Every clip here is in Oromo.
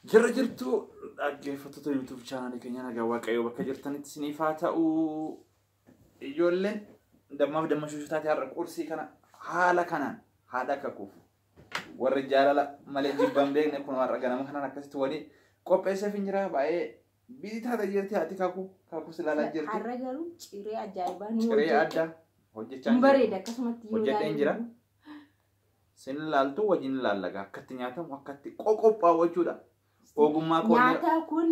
Jirra jirtu dhaggeeffattoota YouTube chaanaalii keenya, nagaa Waaqayyoo bakka jirtanitti isiniif haa ta'u. Ijoolleen dammaaf damma shushutaati har'a qursii kana haala kanaan haadha kakuuf warri jaalala malee jibban beekne kun har'a ganama kanaan akkasitti walii qopheesseef hin jira. Baay'ee bitii taate jirti haati kakuu, kakuus ilaalaa jirti. Har'a garuu ciree ajaa'ibaa nu Ciree addaa hojjechaa hin hin bareeda akkasumatti yoo Hojjedheen jira. ilaalu. Sin ilaaltu wajjin ilaallaga akkatti nyaatamu, akkatti qoqophaa'u jechuudha. Ogummaa koonnee Nyaata kun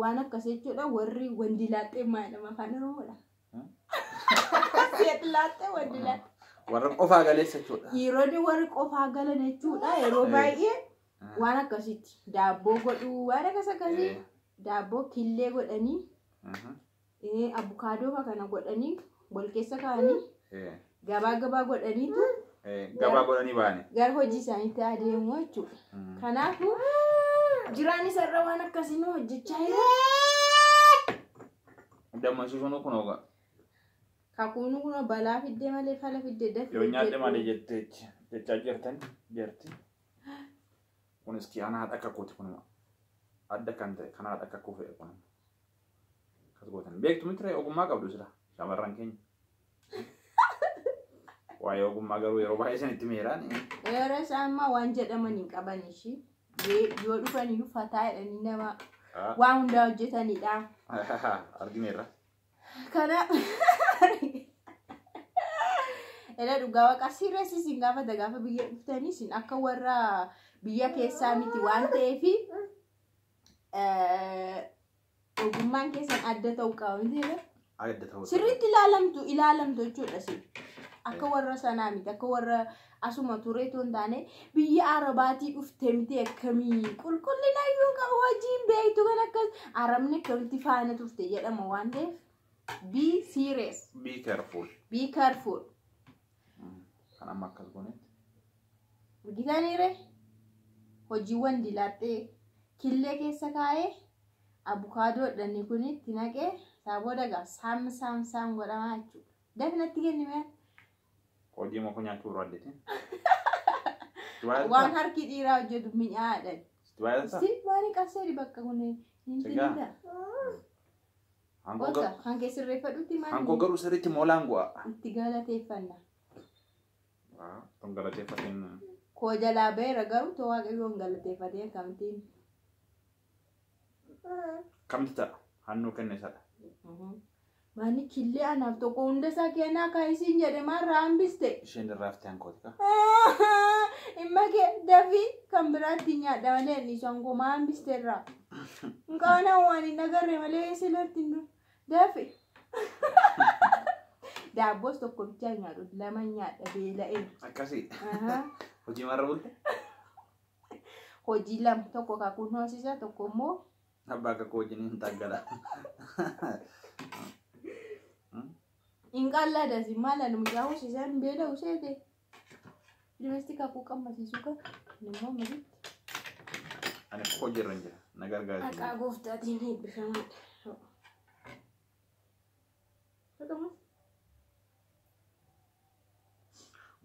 waan akkas jechuudha, warri wandi laaxee maal jedhama afaan Oromoodha? Seet laaxee, wandi laaxee. Warra qofaa galeessa jechuudha. Dhiironni warri qofaa galan jechuudha, yeroo baay'ee waan akkasitti daabboo godhuu, waan akkas akkasii, daabboo killee godhanii, abukaadoo fa kana godhanii wal keessa kaa'anii gabaa gabaa godhaniitu Gabaa godhanii ba'ani. Gara hojii isaaniitti adeemu jechuudha. Kanaafuu jiraan isarra waan akkasii nu hojjechaa jira. Damma shushunuu kun ogaa. Kakuun kun balaa fiddee malee fala fiddee dafee. Yoo nyaadhe malee jettee jechaa jirtan jirti. Kunis kiyaana haadha kakuuti, kunuma. Adda kan ta'e kan haadha kakuu fe'e kun. Akkas gootan. Beektu miti, ogummaa qabdu sila shamarran keenya. Waa'ee ogummaa garuu yeroo baay'ee isinitti miiraan. Yeroo isaan ammaa waan jedhaman hin qaban ishii. Yoo dhufan iyyuu fataa jedhanii nama waan hundaa hojjetanidha. Argineerra. Kana Ela dhugaa waaqa sirreessi isin gaafata, gaafa biyya dhuftanii isin akka warra biyya keessaa miti waan ta'eef ogummaan keessan adda ta'uu qaba miti jedhee. Adda ta'uu. Sirriitti ilaalamtu ilaalamtu jechuudha isin. Akka warra sanaa miti, akka warra asuma tureetu hin taane, biyya Arabaatii dhufte miti, akkamii qulqullina iyyuu qabu hojiin beektu kan akkas Arabni akkamitti faana turte jedhama waan ta'eef, be serious. Be careful. Be careful. Kan amma akkas goonetti. Argitaniire, hojiiwwan dilaaxxee killee keessa kaa'ee, abukaadoo dhanni kun itti naqee, isaa booda gaa saam saam saam godhamaa jechuudha. Dafnatti kennime. Hojii moko nyaachuu barbaaddeeti. Waan harki dhiiraa hojjetu mi'aadha. Sitti Si waan qabsee bakka kun hin Sigaa. tinita. Wanta kan kee sirreeffadhutti maal Hankoo garuu sirriitti moolaan gu'a. Itti galateeffanna. Tun galateeffateen. Koo jalaa ba'eera garuu too Waaqayyoon galateeffatee akkamittiin. Kamti ta'a? Hannuu kenne isadha. Maanni killee anaaf tokko hunda isaa kennaa kan isiin jedhe maarraa hambiste. Isheen irraa hankooti ka. Dhimma kee dafii kan biraatti nyaadha malee inni isaan koo maa hambiste irraa. Nqaana waan hin agarre malee silatti hin dafi. Daabboos tokko bichaa nyaadhu, lama nyaadha, beela'ee. Akkasii. Hojii marra bulte? Hojii lama, tokko kakuun hoosisa, tokko immoo Abbaa kakuu wajjin hin taaggala. Hin qalladasi, maal ani mucaa hoosisan beela'u seete. Dimesti kakuu qammasiisuu kan immoo malitti. Ani hojiirra hin jira. Na gargaara. Maqaa gooftaatiin eebbifamaadha. Dhuguma.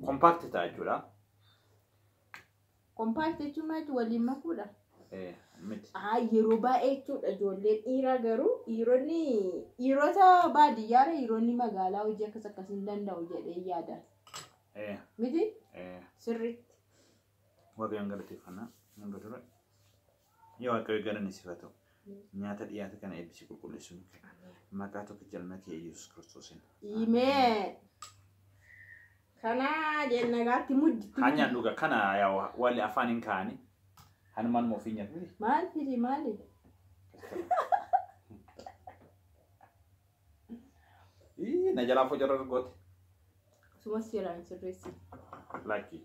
Compact ta'a jechuudha. Compact jechuun maal jechuudha? Waliin makuudha. Miti. Yeroo baay'ee jechuudha, ijoolleen dhiiraa garuu dhiironni dhiirota baadiyyaarra dhiironni magaalaa hojii akkas akkasii hin danda'u jedhee yaada. Miti? Sirriitti. Waaqayyoon galateeffannaa. Hunda dura. Yoo Waaqayyo galanni siif haa ta'u. Nyaata dhiyaate kana eebbisii qulqulleessu nu kenna. Maqaa tokkicha ilma kee Yesuus Kiristoosiin. Ameen. Kana jennagaatti mudditti. Haa nyaannu dhuga kana yaa wali afaan hin kaa'ani. Hanumaan ofii nyaatu miti. Maal fidi maali? Ii, na jalaa focarra goote. Suma seeraan sirreessi. Lakki.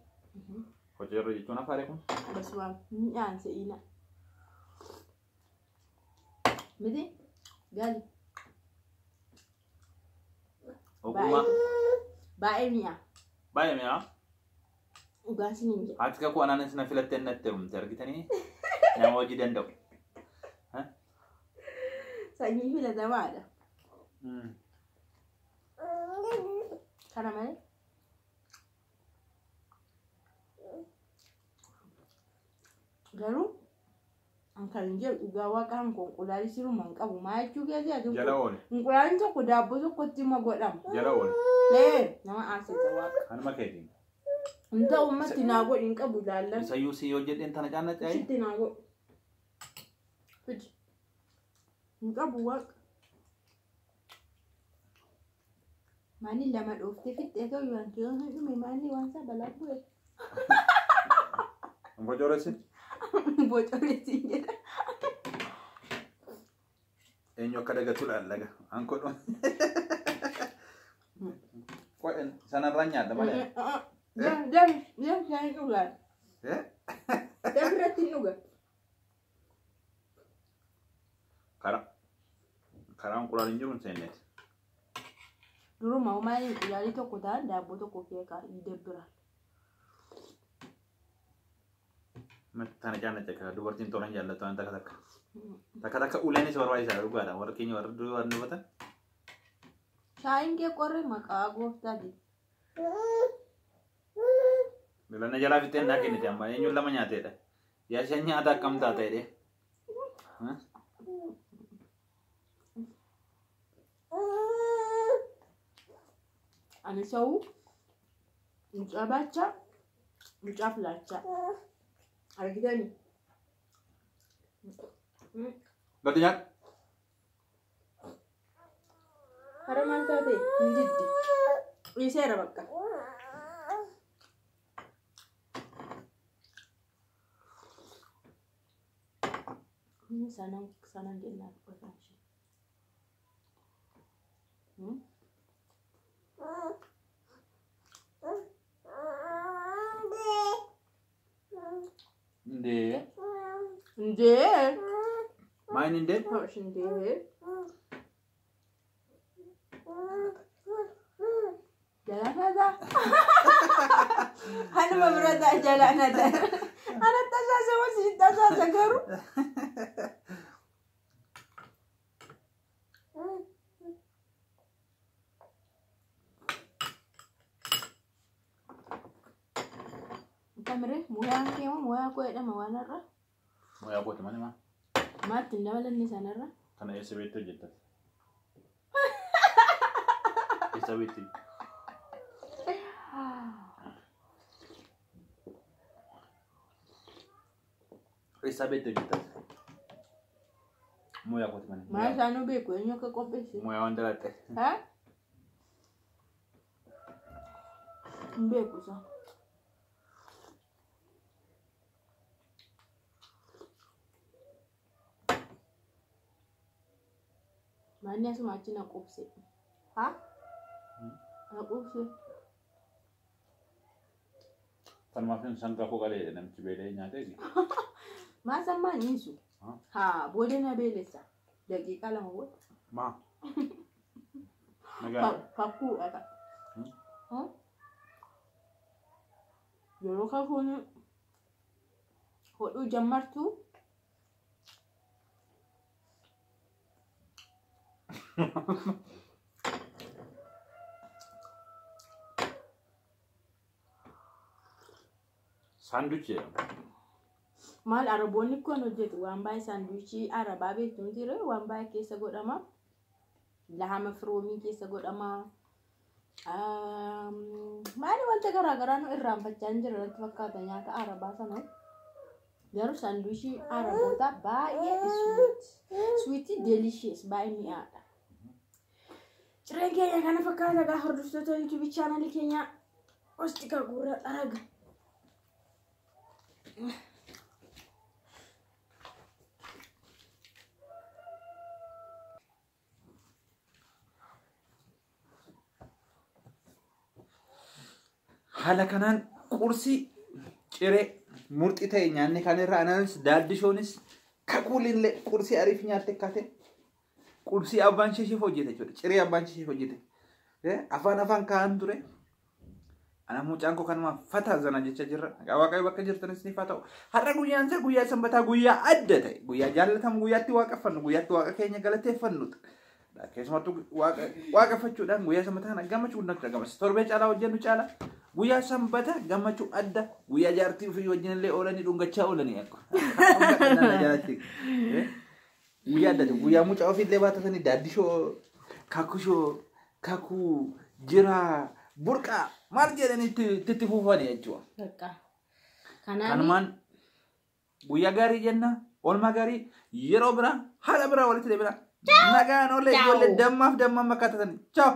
Focarra jechuun afaare kun. Basumaan mi'aan se'ina. Miti? Gali. Ogummaa. Baay'ee mi'a. Baay'ee mi'aa. Dhugaan siniin jedha. Haati kakuu anaanis na filattee natti heerumte, argitanii, nama hojii danda'u. Sanyii filatamaadha. Kana malee. Garuu An kan jedhu dhugaa waaqa hanko inqulaalii siruma hin qabu. Maa jechuu keessi ati Jala oole. inqulaaliin tokko daabboo tokkotti ma godhama. Jala oole. Lee nama aarsita waaqa. Kanuma keetiin. Hin ta'u ummatti naa godhi hin qabu laallan. Isayyuu si hojjedheen tana caannacaayi. Sitti naa godhi. Fidi. Hin qabu waaqa. Maanni lama dhooftee fixxee ta'u waan kee hin dhume maanni waan isaa balaa bu'e. Bocoreessin. Bocoreessin jedha. Eenyu akka dagatu laallaga. Anko dhuma. Qo'en sanarraan nyaadha malee. Deem deem deem shaayii dhugaa. Deem irratti hin dhuga. Karaa inqulaaliin hin jiru hin seenneeti. Duruma maali inqulaalii tokko ta'an daabboo tokko keekaa dabbira. Tana caannacha dubartiin tolan jaallattu waan takka takka. Takka takka uleenis barbaachisaadha dhugaadha. Warra keenya warra durii warra dubbatan. Shaayiin kee qorre maqaa gooftaati. Lola jalaa fixeen naa kennite amma eenyuun lama nyaateedha. Yaa isheen nyaata akkam taata jedhee. Ani sa'u mucaa baachaa mucaa filaachaa argitanii. Gadi nyaadhu. Hara maal taate hin diddi. Dhiiseera bakka. Inni sanan sanan jennaan qotaan ishee. Indee. Indee. Maayini indee? Hosh indee. Jalaan Hanuma bira ta'a jalaan hadaa. Ana tasaasa moo si tasaasa garuu? Tamire mooyaan kee moo mooyaa koo jedhama waan har'a? Mooyaa kooti malee maa? Maatti hin dabalanne sanarra? Kana eessa beektu hojjettas? Eessa beektu? Eessa beektu hojjettas? Mooyaa kooti malee. Maal isaanuu beeku eenyu akka qopheesse? Mooyaa waan dalatte. Haa? Hin beeku isaa. Manni asuma achi na qubse. Haa? Na qubse. Kanumaaf hin sangaa koo qalee namichi beela'ee nyaateeti. Maa sammaan dhiisu? Haa booda na beelessa. Daqiiqaa 2 booda. Maa? Nagaa. Kakkuudha ta'a. Yeroo kakuun hodhuu jammartu Saanduchi jedhama. Maal araboonni kun hojjetu waan baay'ee saanduchii arabaa beektu miti waan baay'ee keessa godhama. Lahama firoomii keessa godhama. Maali wanta garaagaraa nu irraanfachaa hin jirre natti fakkaata nyaata arabaa sana. Garuu saanduchii arabootaa baay'ee sweet. Sweet delicious baay'ee mi'aadha. Cireen keenya kana fakkaata gaa hordoftoota YouTube chaanalii keenya hosti gurra xaraga. Haala kanaan qursii ciree murxii ta'e nyaanni kan irraa anaanis daaddishoonis kakuulillee qursii ariif nyaatte akkate qursii abbaan isheef hojjete jechuudha. Ciree abbaan isheef hojjete. Afaan afaan kaa'an ture. Ana mucaan koo kanuma fataa zana jecha jirra. Waaqayyo bakka jirtanis ni ta'u. Har'a guyyaan isaa guyyaa sanbataa guyyaa adda ta'e. Guyyaa jaallatamu guyyaatti waaqeffannu guyyaatti waaqa keenya galateeffannudha. Keessumattuu waaqeffachuudhaan guyyaa sanbataa kana gammachuu guddatu dhagama. Torbee caalaa hojjennu caala guyyaa sanbata gammachuu adda guyyaa jaartii ofii wajjin illee oolanii dhungachaa oolanii akka. Guyyaa addati guyyaa mucaa ofii illee baatatanii daaddishoo kakushoo kakuu jiraa burqaa maal jedhanii itti fufanii jechuudha. Bakka. Kanaaf Kanumaan guyyaa gaarii jenna oolmaa gaarii yeroo biraa haala biraa walitti deebina. Nagaan oolle ijoollee dammaaf dammaan makkaatatan. Ciao.